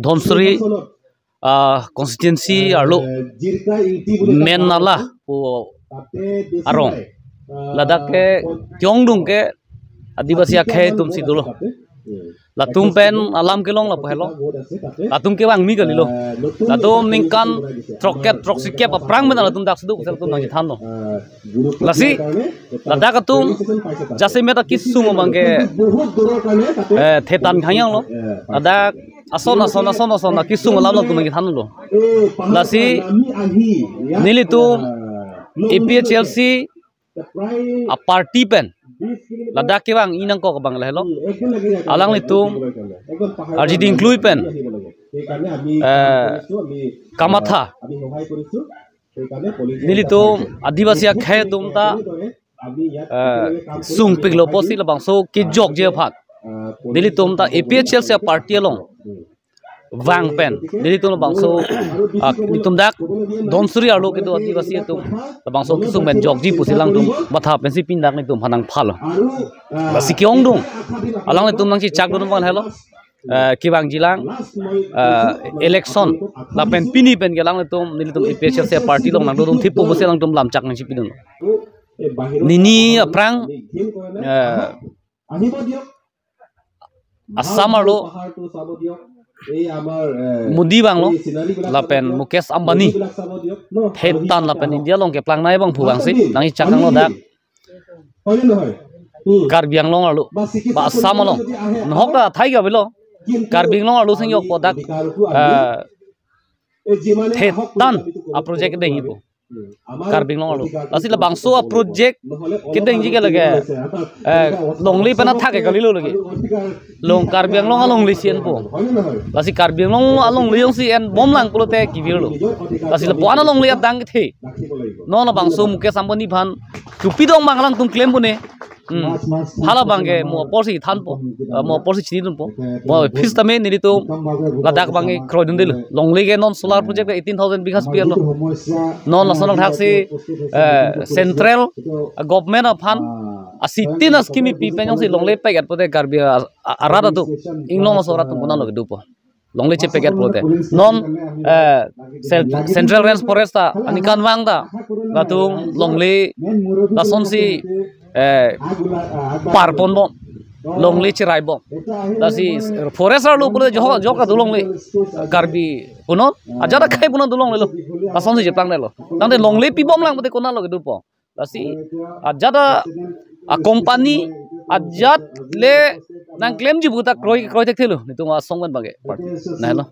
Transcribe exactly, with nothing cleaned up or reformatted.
Dhansiri, ah, constituency arlo main nala pu arong. Ladak ke ke-ongdung ke Adivasi akhei atum si dolo. Latum pen alam kelong lapu helo. Latum kevangmi kalilo. Latum ningkan throkkep throksikep aphrang pen latum dak seduk sel atum nangchethanlo. Lasi ladak atum jasemet akesung abang ke, eh, thetan khangyang lo. Ladak ason ason ason ason akesung alam latum nangchethanlo. Lasi nelitum A P H L C a party pen ladak kevang inang kok abang lahelo. Alanglitum arjiding klui pen, eh, kamatha nelitum Adivasi akhei atum ta, eh, sungpiklo pusi labangso kejokji aphan nelitum ta A P H L C a party along vang pen nelitum labangso, ah, nelitum dak Dhansiri arlo kedo Adivasi atum labangso kesung pen jokji pusi alangtum matha pensi pini dak nelitum aphan nangphalo. Lasi ke-ongdung alanglitum nangchechakdun abang lahelo. Eh, kevangjilang, eh, election lapen pini pen ke alanglitum nelitum A P H L C a party along nangdodun thippo pusi alangtum lamchak nangchipidun. Nini aphrang, eh, Assam arlo Modi vanglo lapen Mukesh Ambani thetan lapen India along keplang nai abangphu vangsi nangchechak nanglo dak Karbi Anglong arlo ba Assam along nahok ta athai ke avelo. Karbi Anglong arlo sing jokpo dak, eh, thetan a project kedengjipo Karbi Anglong arlo. Lasi labangso a project kedengji ke lake, eh, longle pen athak ke kalilo lake. Long Karbi Anglong alongle si enpo. Lasi Karbi Anglong alongle jongsi enbomlang pulote kevirlo. Lasi lapu-an alongle adang kethe. Non labangso Mukesh Ambani aphan chupidun abang alangtum klem pune. Hmm. Hala abang ke mo apor si thanpo. Ah, mo apor si chinidunpo. Mo office tame nelitum ladak abang ke kroidundelo. Longle ke non solar project eighteen thousand bighas pi arlo. Non lason thaksi, eh, central, ah, government aphan asitin a scheme pi pen jongsi longle packet pote Karbi a, a, arat atum, inglong aso arat atum konatlo kedopo. Longle chepacket pulote. Non, eh, cel-, Central Range Forest ta aningkanvang ta latum longle lasonsi, eh, parponbom, longle cheraibom. Lasi forest arlo pulote jok jok ta dolongle. Karbi punon, ajat akhei punon dolonglelo. Lasonsi cheplangnelo. Tangte longle pibomlang pote konatlo kedopo. Lasi ajat a, a company ajat le nangklemji pu ta kroi kroi thekthelo nelitum asong pen abang ke party. Nahelo.